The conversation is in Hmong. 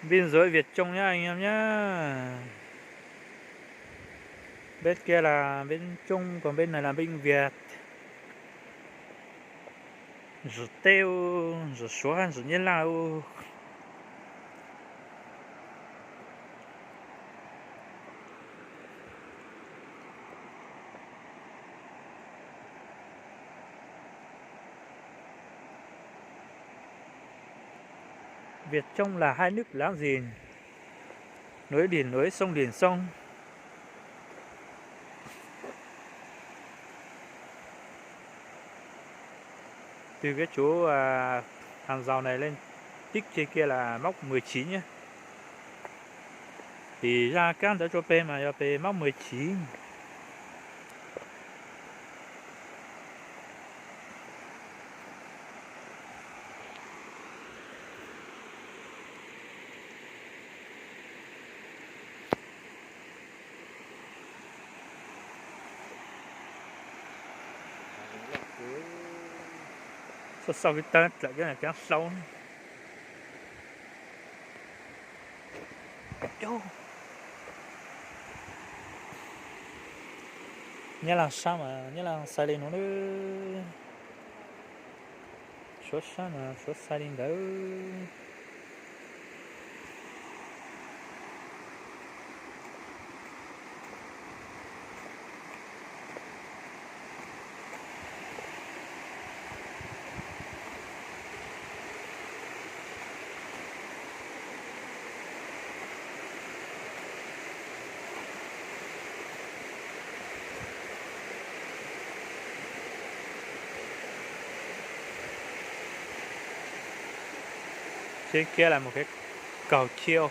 Biên giới Việt Trung nhá anh em nhá. Bên kia là bên Trung, còn bên này là bên Việt. Rừng Têu, rừng Suá, rừng Nhất Lào. Việt Trung là hai nước láng giềng, nối liền với sông Điển Sông. Từ cái chỗ à, hàng rào này lên tít trên kia là mốc mười chín nhé. Thì ra các đó cho pe mà cho pe mốc mười chín. Xauj xauj vib tab dlawm cov niag kab hlau. Nyab Laj sab mas Nyab Laj xais li no nawb. Suav sab mas Suav xais li ntawd. Trên kia là một cái cầu treo.